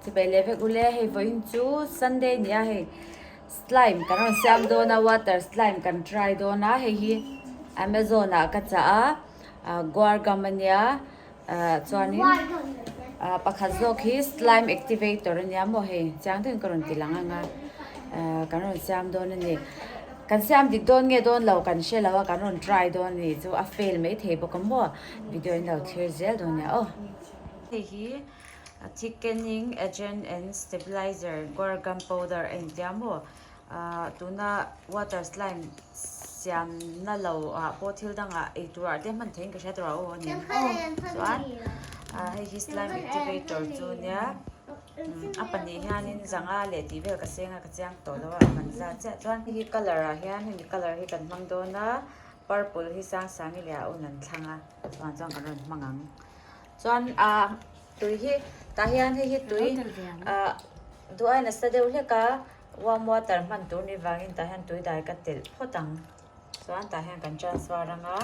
Chibai leh vek ule hei vawiin chu Sunday nia hei slime kan rawn siam dawn a water slime kan try dawn a hei hi Amazon ah ka chah a ah guar gum ania ah chuanin ah pakhat zawk hi slime activator ania maw hei chiang deuhin ka rawn ti lang ang a ah kan rawn siam dawn a ni kan siam dik dawn nge dawn lo kan hre lo a kan rawn try dawn a ni chu a fail maithei bawk a maw video in lo thlir zel dawn nia aw. Hei hi thickening agent and stabilizer guar gum powder a intia maw ah tuna water slime siamna lo ah pawh thil dangah eitur ah te hman theihin ka hria tur a aw a ni chuan ah hei hi slime activator chu nia a pahnih hianin zanga leh tih vel ka seng a ka chiang tawh lo a a man zat chiah chuan hei hi colour ah hian hemi colour hi kan hmang dawn a purple hi sang sangi leh a un an thlang a chuan chuan kan rawn hmang ang. Chuan ah tui hi tah hian hei hi tui ah duh a nasa deuh hlek a warm water hman tur ni vangin tah hian tui dai ka telh phawt ang chuan tah hian kan transfer ang a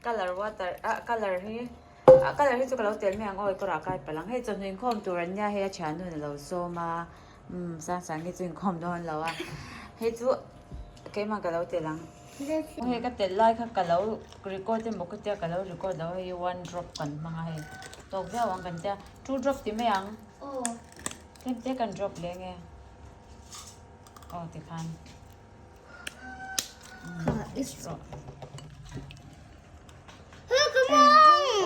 colour water ah colour hi ah colour hi chu ka lo tel mai ang aw kawr ah kai palh ang hei chawhnu inkhawm tur an nia hei a thiannu in a lo sawm a. Umm Sangsang hi chu inkhawm dawn lo a, hei chu keimah ka lo telh ang. Hei ka telh lai kha ka lo record emaw ka tia ka lo record lo hei one drop kan hmang a hei tawk viau ang kan tia two drop ti mai ang tlem te kan drop leh nge aw tikhan mix rawh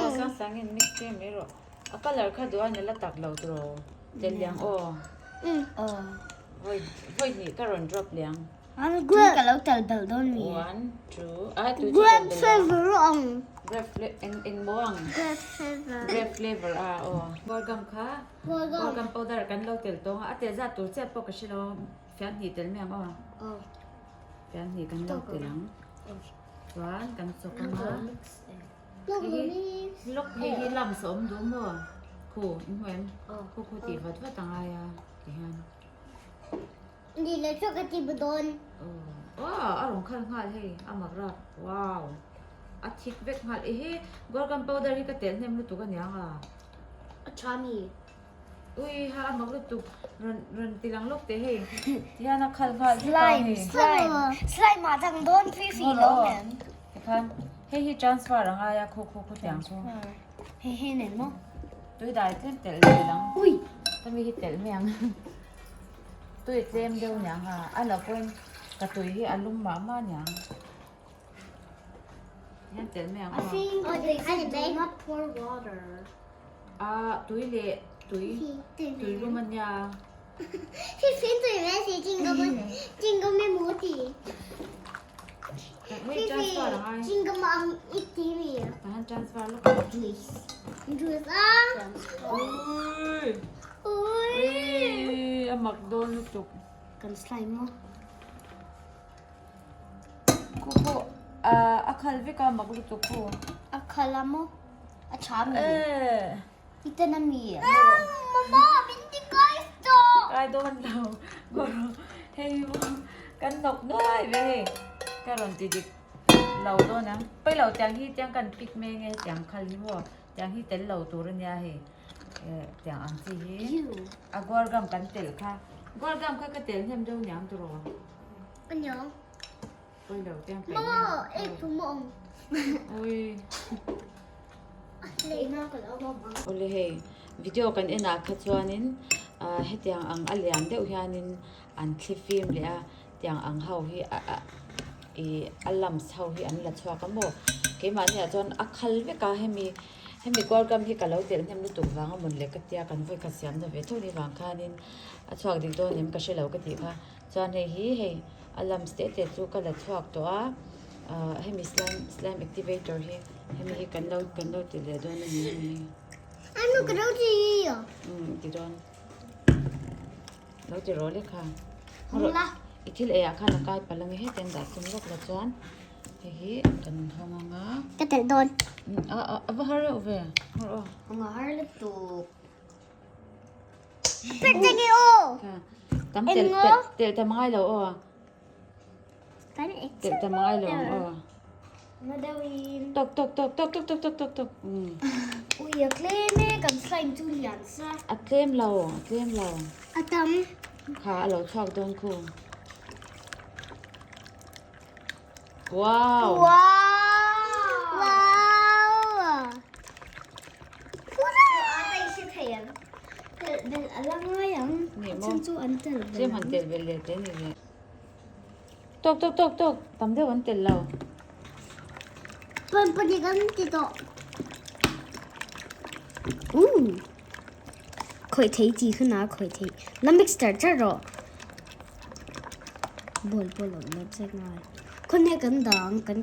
aw Sangsangin mix tir mai rawh a colour kha duh a nala tak lo tiraw. Tel liang aw. Aw. Voi voi hnih ka rawn drop liang. Tui ka lo tel belh dawn mi. One, two, ah tui chu Grape tel belh flavor ang. Grape fla eng eng maw ang? Grape flavor. Grape flavor a aw. Guar gum kha. Guar gum. Guar gum powder kan lo tel tawng a, a tel zat tur chiah pawh ka hre lo a, fian hnih tel mai ang aw. Aw. Fian hnih kan lo tel ang. Chuan kan chawk ang a. Lawk hei hi lumps a awm duh maw? Khu in hmu em? Khu khu tih vat vat a ngai a ti hian. Ni lo chu ka ti bu dawn. Aw a rawn khal nghal hei a mak rap wow a thik vek nghal i hi guar gum powder hi ka telh hnem lutuk aniang a. A tha mi. Ui ha a mak lutuk rawn rawn ti lang lawk teh hei ti hian a khal nghal vek a hei. Slime slime slime ah dang dawn fi fi lo em. Tikhan hei hi transfer a ngai a khu khu khu tiang chu. Hei hei nen maw. Tui dai tlem telh leh lang. Ui. Hemi hi telh mai ang. Tui tlem deuh niang a a lo pawhin ka tui hi a lum mah mah niang. Hian telh mai ang aw. I not pour water. A tui leh tui tui lum a nia. Hei transfer a ngai. Tah hian transfer lawk ang. Ui ui a mak dawn lutuk. Kan slime maw. Khu khu a khal vek a mak lutuk khu. A khal a maw? A tha mi? Eh. I ten a mi? Mama min ti kai tawh. Kai dawn lo. Guru hei kan nawk nuai ve hei. Ka rawn ti dik lo dawn ang. Pai lo tiang hi tiang kan pick mai nge tiang khal hi maw tiang hi tel lo tur a nia hei. Tiang ang chi hi. A guar gum kan telh kha. Guar gum kha ka telh hnem deuh niang tiraw. Aniang. Pawilo te ang Mama, ei pumong. Ui. Lei na ka lo mama. Ole hei, video kan en ah kha chuanin hetiang ang a lian deuh hianin an thli fim leh a, tiang ang ho hi a a ih a lumps ho hi an la chhuak a maw. Keimahni ah chuan a khal vek a hemi hemi guar gum hi ka lo telh hnem lutuk vang a mawn le ka tia kan vawi khat siamna ve tho ni vang khanin a chhuak dik dawn em ka hre lo ka tih kha. Chuan hei hi hei a lumps te te chu ka la chhuak tawh a ah hemi slime slime activator hi hemi hi kan lo kan lo ti leh dawn a ni hemi hi. Anu ka lo ti Um ti dawn lo ti rawh lek kha. Hawng la. I thil ei ah khan a kai palh ang e heti an dah tum lawk la chuan hei hi kan hawng ang a. Ka telh dawn. A a va har reuh ve har aw. Hawng a har lutuk. Pek aw. Tam tel tel tel tam ngai lo aw. Tel tam ngai lo ang aw. Na deuhin. Tawk tawk tawk tawk tawk tawk tawk tawk tawk. Ui a tlem e kan slime chu lian sa. A tlem lo a tlem lo. A tam. Kha a lo chhuak dawn khu. Wow. Wow. Wow. Tel bel a la ngai ang. Ni maw. A chhan chu an tel bel. Tlem han tel bel leh te ni le. Tawk tawk tawk tawk tam deuh an tel lo. Pan pahnih kan ti tawh. Ooh. Khawih thei ti kha na khawih thei. La mix tar tar rawh. Ball pawh lo la chek ngai. Khawnge kan dang kan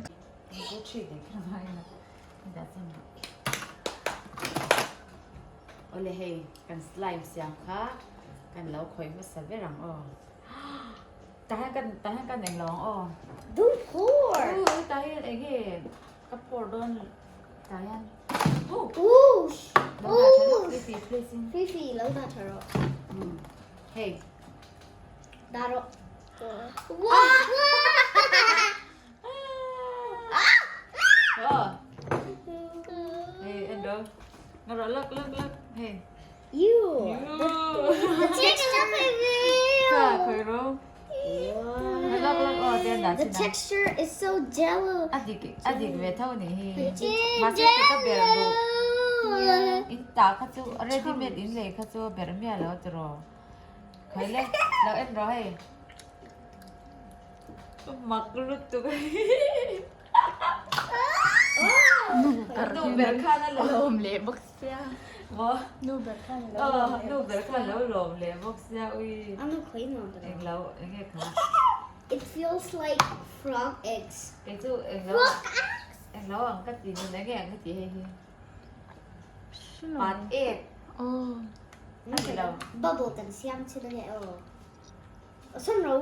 Awle hei kan slime siam kha kan lo khawih hmasa ber ang aw. Tah hian kan tah hian kan englo ang aw. Don't pour. Ui tah hian eng nge ka pour dawn tah hian. Ooh. Lo dah tha rawh Fifi please in. Fifi lo dah tha rawh. Hei. Dah rawh. Wow. Aw. Hei en rawh. Nga rawh lak lak lak hei. Ew. The texture. Kha khoi rawh. Lak lak aw te an dah The chin a. texture is so jello. A dik a dik ve tho ni hi. Mahse ka ber duh. In tah kha chu ready made in lei kha chu ber miah lo tiraw. Khai le lo en rawh hei. Mak lutuk Nu ber khan a lawm leh bawk sia. Maw? Nu ber khan a lo lawm leh. Nu ber khan a lo lawm leh bawk sia ui. A nu khawi nuam ta lo. Eng lo eng nge kha? It feels like frog eggs. Kei chu eng lo eng lo ang ka ti nun eng nge ang ka ti hei hi. Pat ek. Aw. A ni lo. Bubble kan siam chin a nge aw. San ro.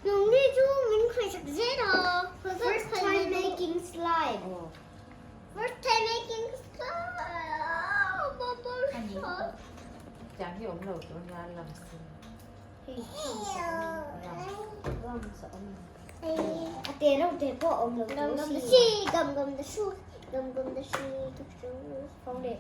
Nung ni chu min khoi sak zel a. First time making slime. First time making slime. Bubble shot. Tiang hi awm lo tur nia lam sin. Lam sa awm. A te reuh te pawh awm lo tur si. Gam gam da su. Gam gam da su. Phong leh.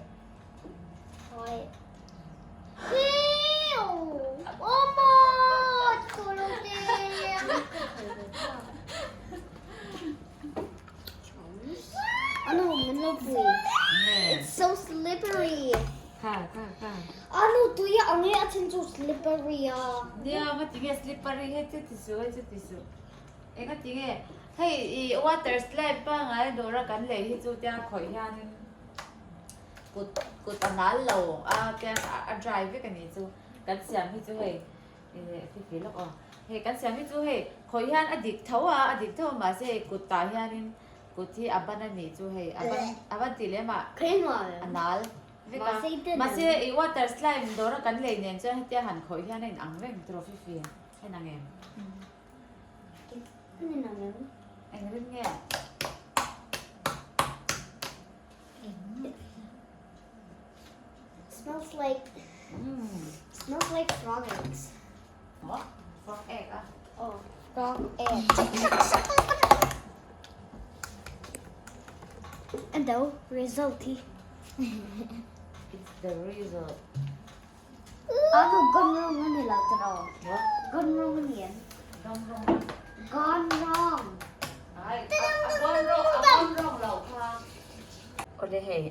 It's so slippery. Kha kha kha. Anu tui a ang e a then chu slippery a. Nia nga tinge slippery he chu ti su he chu ti su. Enga tinge hei i water slide pangai dawra kan lei hi chu tia khawih hianin Kut kut a nal lo a tian a dry vek a ni chu kan siam hi chu hei eh fifty lawk aw hei kan siam hi chu hei khawi hian a dik tho a a dik tho a mahse hei kut tah hianin kut hi a ban a nih chu hei a ban a ban tih lem ah a nal vek a mahse ih water slime dawr a kan lei nen chuan hetia han khawih hian a in ang reng tiraw fifty a in ang em. Eng rin nge? Smells like smells like frog eggs. What? Frog egg ah? Oh, frog egg. And the result hi. It's the result. Ano gone wrong ani lo tiraw? What? Gone wrong ani em? Gone wrong. Gone wrong. Ai, a gone wrong, a gone wrong lo kha. Awle hei,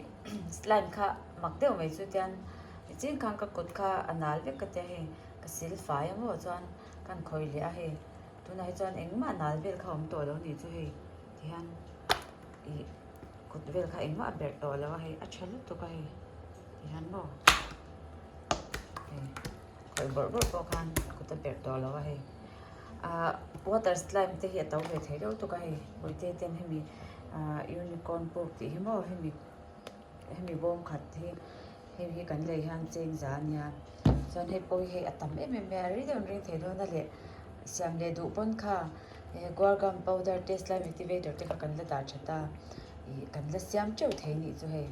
slime kha mak deuh mai chu tian nichin khan ka kut kha a nal vek ka tia hei ka sil fai a maw chuan kan khawih leh a hei tunah hi chuan engmah nal vel kha awm tawh lo ni chu hei tihian ih kut vel kha engmah a berh tawh lo a hei a tha lutuk a hei. Tihian maw hei khawih bawrh bawrh pawh khan kut a perh tawh lo a hei ah water slime te hi a to ve thei deuh tuk a hei bawihte ten hemi ah unicorn poop tih hi maw hemi hemi bawm khat hi hei hi kan lei hian cheng za a nia chuan hei pawh hi hei a tam em em mai a rei deuh an ring thei dawn a leh siam leh duh pawn kha he guar gum powder te slime activator te kha kan la dah that a ih kan la siam teuh thei anih chu hei.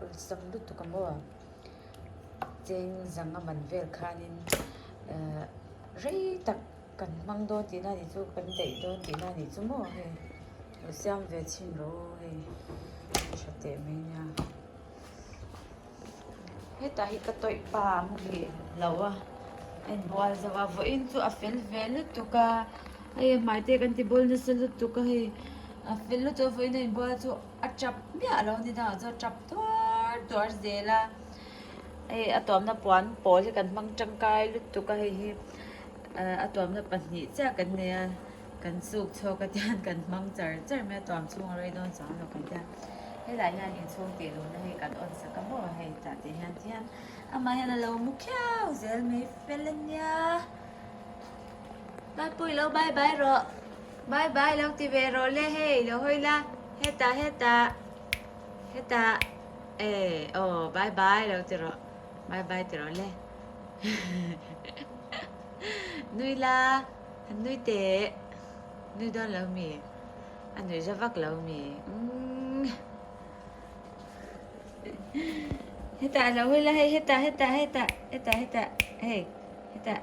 Awlsam lutuk a maw? Cheng zang a man vel khanin rei tak. Kan hmang dawn tihna nih chu kan daih dawn tihna nih chu maw hei lo siam ve chhin rawh aw hei tha teh mai nia hetah hi ka tawih pa a muhil lo a a inbual zo a vawiin chu a fel ve lutuk a hei a hmai te kan ti bawl nasa lutuk a hei a fel lutuk a vawiin a inbual chu a tap miah lo a ni dangah chuan a tap tuar tuar zel a hei a tuamna puan pawl hi kan hmang tangkai lutuk a hei hi. A tuamna pahnih chiah kan nei a, kan suk chhuak a tian kan hmang char char mai a, tuam chhung a rei dawn chuang lo kan tia. Helai hian inchhung tih luhna hei kan on sak a maw hei tah tih hian tihian amah hian a lo mu khiau zel mai fel a nia. Bye pui lo bye bye rawh, bye bye lo ti ve rawh le hei lo hawi la hetah hetah hetah e aw bye bye lo ti rawh bye bye ti rawh le. Nui la, han nui teh. Nui dawn lo mi? A nui za vak lo mi? Umm. Hetah lo hawi la hei hetah hetah hetah hetah hetah hei hetah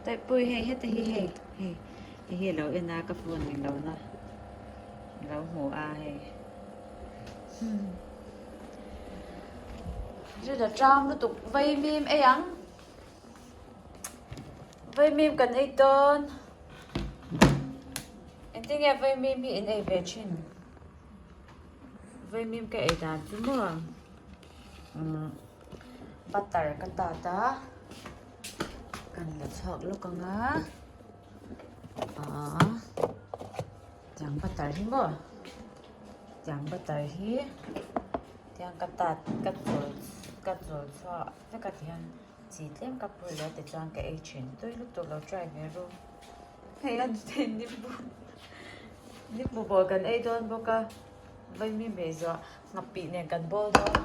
Tawihpui hei heta hi hei hei hei hi a lo en a ka phone ni lo na lo hmu a hei. Rila ṭam lutuk vaimim ei ang vaimim kan ei dawn engtin nge vaimim hi in ei ve thin vaimim ka ei dan chu maw umm butter ka tat a kan la chhuak lawk ang a ahh tiang butter hi maw. Tiang butter hi tiang ka tat ka chawl ka chawl chhuah vek a tihian chi tlem ka pur leh tichuan ka ei thin tui lutuk lo try ve ru hei a thei nimbu nimbu bawl kan ei dawn bawk a vaimi mei zuah nghapih nen kan bawl dawn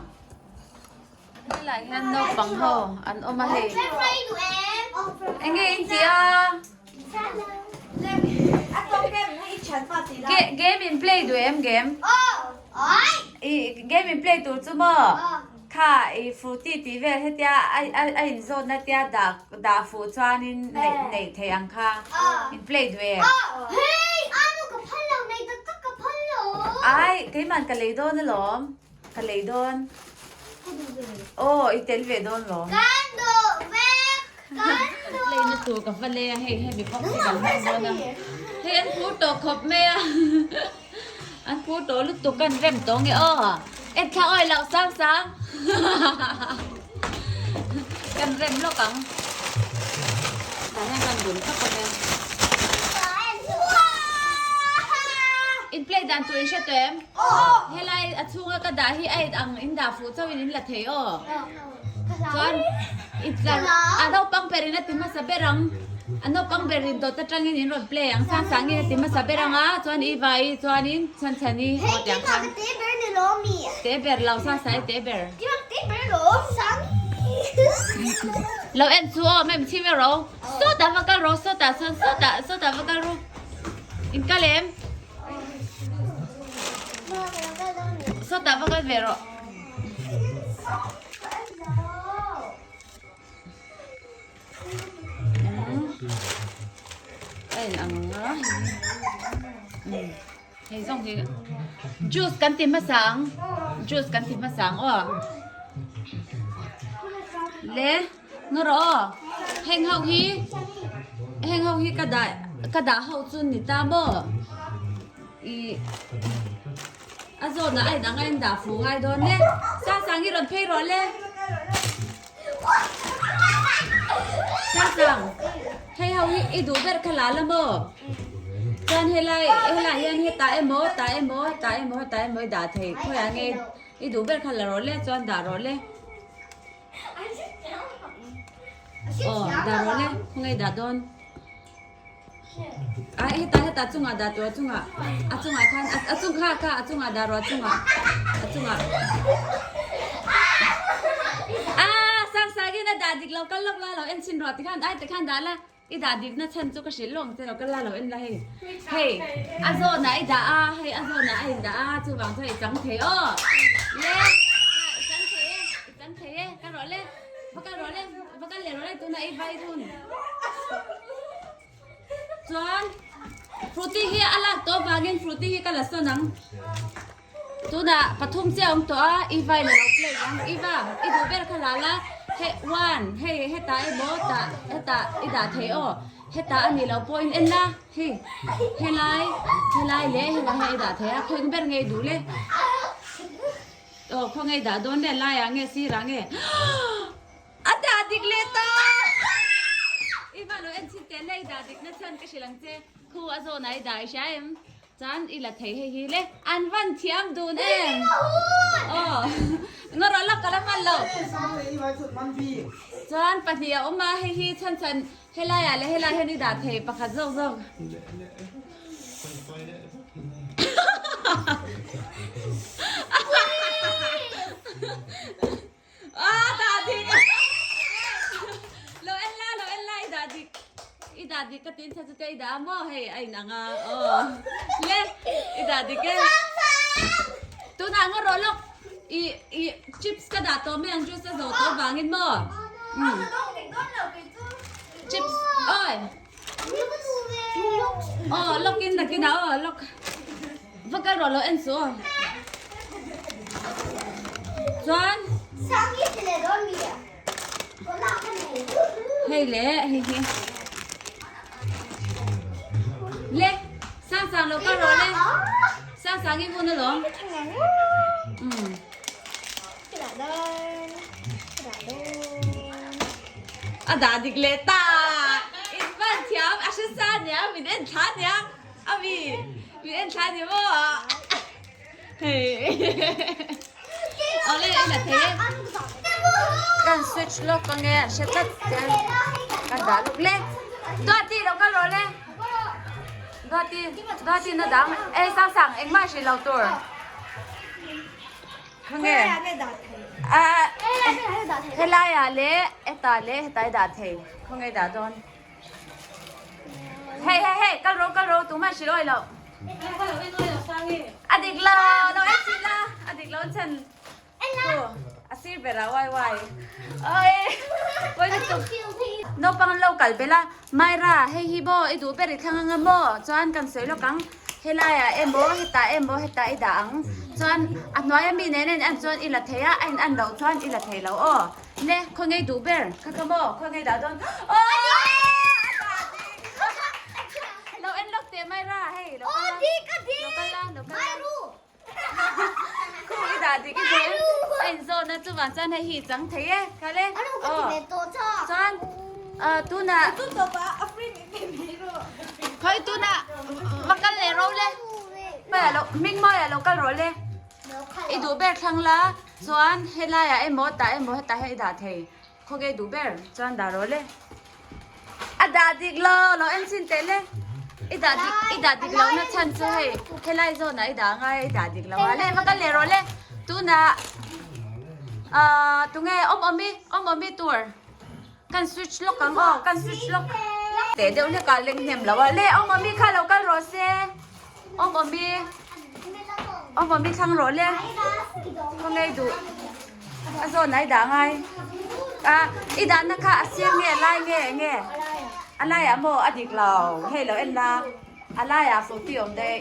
helai hian naupang ho an awm a hei enge in tih a. Game in play duh em game? I game in play tur chu maw? Kha i fruity tih vel hetia a in zawt na tia dah dah fuh chuanin neih neih theih ang kha in play duh em? Ai keiman ka lei dawn alawm ka lei dawn. Aw i tel ve dawn lawm. Leina tur ka va lei a hei hemi box hi kan hmang dawn a hei an phur tawh khawp mai a an phur tawh lutuk kan rem tawh nge aw en thla awi loh sang sang kan rem lawk ang tah hian kan bun khawp ang e in play dan tur in hre tawh em helai a chhunga ka dah hi a in ang in dah fuh chauhin in la thei aw. Chuan i tlar a naupang berin a ti hmasa ber ang a naupang berin dawt atangin in rawn play ang sang sangin a ti hmasa ber ang a chuan i vai chuanin chhan chhani aw tiang khan te ber lo sang sang i te ber lo en chu aw mem chim ero sawtah va kal rawh sawtah chuan sawtah sawtah va kal ru in kal em sawtah va kal ve rawh. Hei zawng hi juice kan ti hmasa ang juice kan ti hmasa ang aw le ngaw rawh aw heng ho hi heng ho hi ka dah ka dah ho chu ni ta maw ih. A zawnah a inang a in dah fuh ngai dawn le. Sangsang hi rawn phei rawh le. Sangsang, hei ho hi i duh ber kha la la maw? Chuan helai helai hian hetah emaw tah emaw tah emaw hetah emaw i dah thei khawiah nge i duh ber kha la rawh le chuan dah rawh le. Aw dah rawh le khawnge i dah dawn. A heta heta chungah dah tur a chungah a chungah khan a chung kha kha a chungah dah rawh a chungah a chungah a sang sangin a dah dik lo kal lawk la lo en chhin rawh tikhan ai tikhan dah la i dah dik na chhan chu ka hrilh lawk ang che lo kal la lo en la hei hei a zawnah i dah a hei a zawnah a in dah a chuvang chuan i chang thei aw le i chang thei e i chang thei e ka rawh le va kal rawh le va kal leh rawh le tunah i vai hun. Chuan Fruity hi a lak tawh vangin Fruity hi ka la sawn ang. Tunah pathum chiah a awm tawh a, Eva in a lo play ang. Eva, i duh ber kha la la. Hei one, hei hetah emaw tah hetah i dah thei aw. Hetah a nih loh pawhin en la, hei helai helai leh helai hi i dah thei a, khawi ber nge i duh le? Aw khaw nge i dah dawn le, laiah nge sirah nge? A dah dik leh ta! I va lo en chhin teh le, i dah dik na chuan ka hrilh ang che. Khu a zawnah i dah i hria em? Chuan i la thei hei hi le, an van thiam dun em? Aw, ngarawh lak ka la hman lo. Chuan pahnih a awm a, hei hi chhan chhan helaiah leh helai hian i dah thei pakhat zawk zawk. Ah, dah dik. Lo en la, lo en la, i dah dik. I dah dik ka tin chu te i dah maw hei a in ang a. Aw. Le, i dah dik e. Tunah ngaw rawh lawk. I i chips ka dah tawh mai ang juice a zo tawh vangin maw. Um. Chips. Oi. Aw, lock in nakinah aw, lock. Va kal rawh lo en suh aw. Chuan hei le hei hi. Le sang sang lo kal rawh le. Sang sang i hun alawm. Um. A dah dik leh ta. In van thiam a hre sa nia min en thla nia. A mi min en thla ni maw? Hei. Awle i la thei e. Kan switch lawk ange a hre tlat che. Kan dah lawk le. Duati lo kal rawh le. Duati Duati na dang ei sang sang engmah hrilh lo tur. Khawnge? Ah helaiah leh hetah leh hetah i dah thei. Khawnge i dah dawn? Hei hei hei kal rawh kal rawh tumah hrilh awih loh. A dik lo lo en chhin la a dik lo chhan tu a sir ber ah uai uai oi pawi lutuk naupang an lo kal belh a Myra hei hi maw i duh ber i thlang anga maw chuan kan sawi lawk ang helai ah emaw hetah emaw hetah i dah ang chuan a hnuai ami nen a in en chuan i la thei a a in en loh chuan i la thei lo aw. Le, khaw ngei duh ber. Kha kha maw, khaw ngei dah dawn. Aww! Lo en lawk teh mai ra, hei lo kal la. Lo kal la, lo kal la. Khu i dah dik i zel. A in zawn a chuvang chuan hei hi chang thei e, kha le. Aw. Chuan tunah Khawi tunah va kal leh ro le. Hming mawiah lo kal rawh le. I duh ber thlang la chuan helaiah emaw tah emaw hetah hian i dah thei khawge i duh ber chuan dah rawh le a dah dik lo lo en chhin teh le i dah dik i dah dik lo na chhan chu hei helai zawnah i dah ngai a i dah dik lo a le va kal leh rawh le tunah ahh tunge awm awmi awm awmi tur kan switch lawk ang aw kan switch lawk teh deuh hlek ah leng hnem lo a le awm awmi kha lo kal rawh se. Awm awmi awm awmi thlang rawh le khaw ngei duh a zawn ah i dah ngai a i dahna kha a sir nge a lai nge enge a laiah maw a dik lo hei lo en la a laiah furpui a awm daih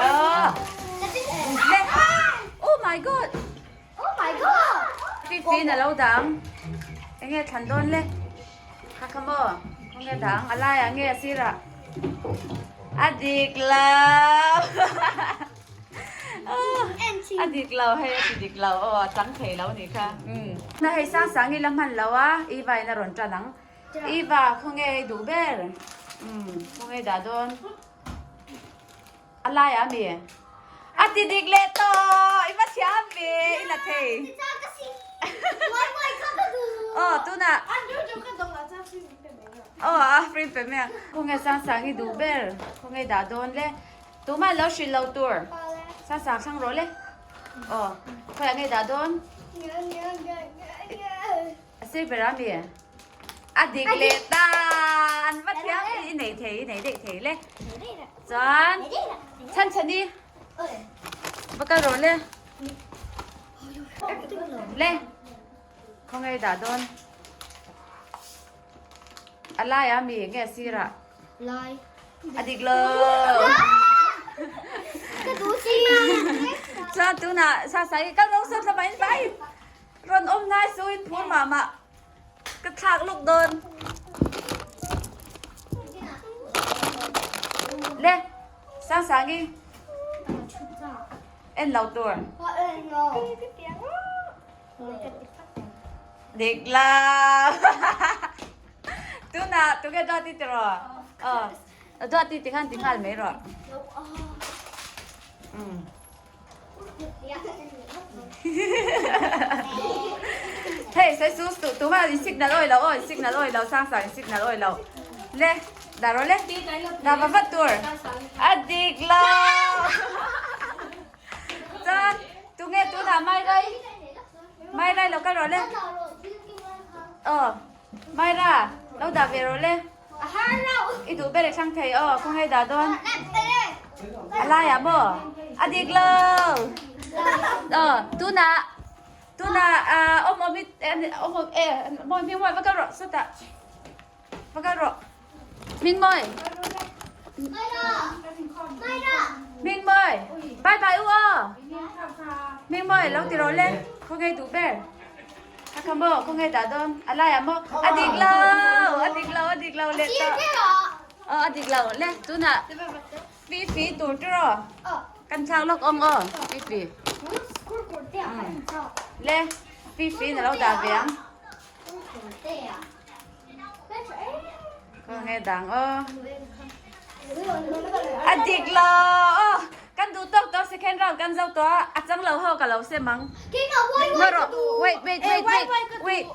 aw le oh my god fifteen a lo dang enge thlan dawn le. Kha kha maw? Khawnge dang? A laiah nge a sirah? A dik lo! A dik lo hei a ti dik lo aw a chang thei lo nih kha. Na hei sang sang ila hman lo a Eva in a rawn tan ang. Eva khawnge i duh ber? Khawnge i dah dawn? A laiah a mi? A ti dik leh tawh! I va thiam ve i la thei. Aw tunah Aw a free pe mai a. Khawnge Sangsang i duh ber? Khawnge i dah dawn le? Tumah lo hrilh lo tur. Sangsang thlang rawh le. Aw khawiah nge i dah dawn? A sir ber a mi? A dik leh ta! An va thiam i nei thei i nei daih thei le. Chuan chhan chhan i va kal rawh le. Le khawnge i dah dawn? A laiah mi nge a sirah? Lai. A dik lo. Chuan tunah Sasai kal ro sawt lamah in vai rawn awm hnai su in phur mah mah ka thlak luk dawn. Le Sangsangi en lo tur. Dik lo. Tunah tunge duat i ti rawh? Aw duat i ti khan ti nghal mai rawh. Umm. Hei sai su tu tuma in signal awi lo aw in signal awi lo sang sang in signal awi lo. Le dah rawh le. Dah va vat tur. A dik lo. Chuan tunge tunah mai rai mai rai lo kal rawh le. Aw Maira lo dah ve rawh le. I duh ber i thlang thei aw khawngaih dah dawn. A laiah maw? A dik lo. Aw tunah tunah awm awm i awm awm e mawi hming mawi va kal rawh sawtah va kal rawh. Hming mawi. Hming mawi. Bye bye u aw. Hming mawi lo ti rawh le khawngaih duh ber. A kha maw khawngaih dah dawn a laiah maw a dik lo a dik lo a dik lo leh tawh aw a dik lo le tunah fi fi tur tiraw kan thlak lawk awng aw fi fi le fi fi na lo dah ve ang khawngaih dang aw a dik lo aw kan duh tawk tawk second round kan zo tawh a a chang lo ho ka lo sem ang ngaw rawh wait wait wait wait wait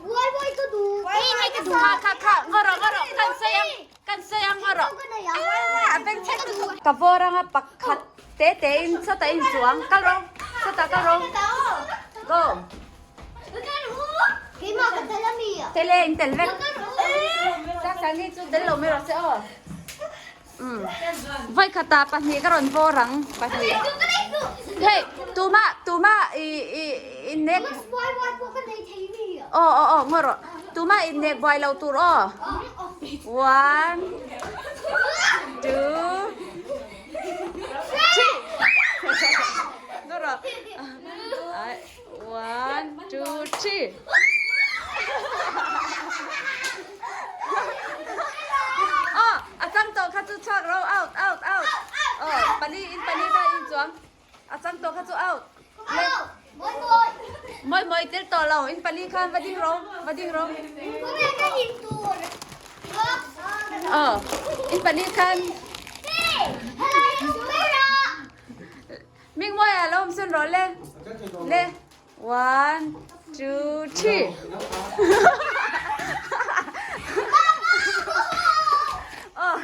kha kha kha ngaw rawh ngaw rawh kan sawi ang kan sawi ang ngaw rawh a beng chhet lutuk ka vawr anga pakhat te te in sawtah in chuang kal rawh sawtah kal rawh go. Tele in tel vek. Sang hi chu tel lo mai rawh se aw. Um. Voi khata pahnih ka rawn vawr ang pahnih. Hei tuma tuma i i i nek. Aw aw aw ngaw rawh. Tuma i nek buai lo tur aw. One two three. Ngaw rawh. One, two, three. Oh, a chang tawh kha chu chhuak ro out out out. Oh, pali in pali kha in chuang. A chang tawh kha chu out. Le. Moi moi tel tawh lo in pali khan va ding ro, va ding ro. Oh, in pali khan. Mingmawi ah lo awm sawn rawh le. Le. One, two, three. Oh.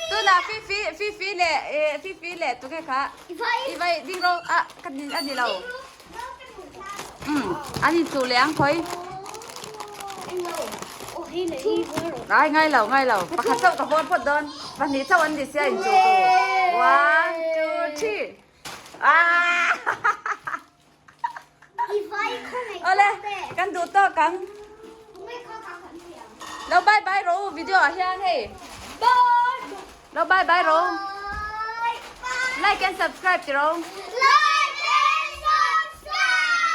Tuna Fifi, Fifi le eh, Fifi le tu ke kha. I vai ding ro a kan ni ani lo. Um, ani chu le ang khoi. Ngai ngai lo ngai lo. Pakhat chauh ka vawr phawt dawn. Pahnih chauh an ni sia in chu tu. One, two, three. Ah! Awle, kan duh tawk ang. Lo bye bye rawh u video ah hian hei. Lo bye bye rawh u. Like and subscribe ti rawh u. Like and subscribe!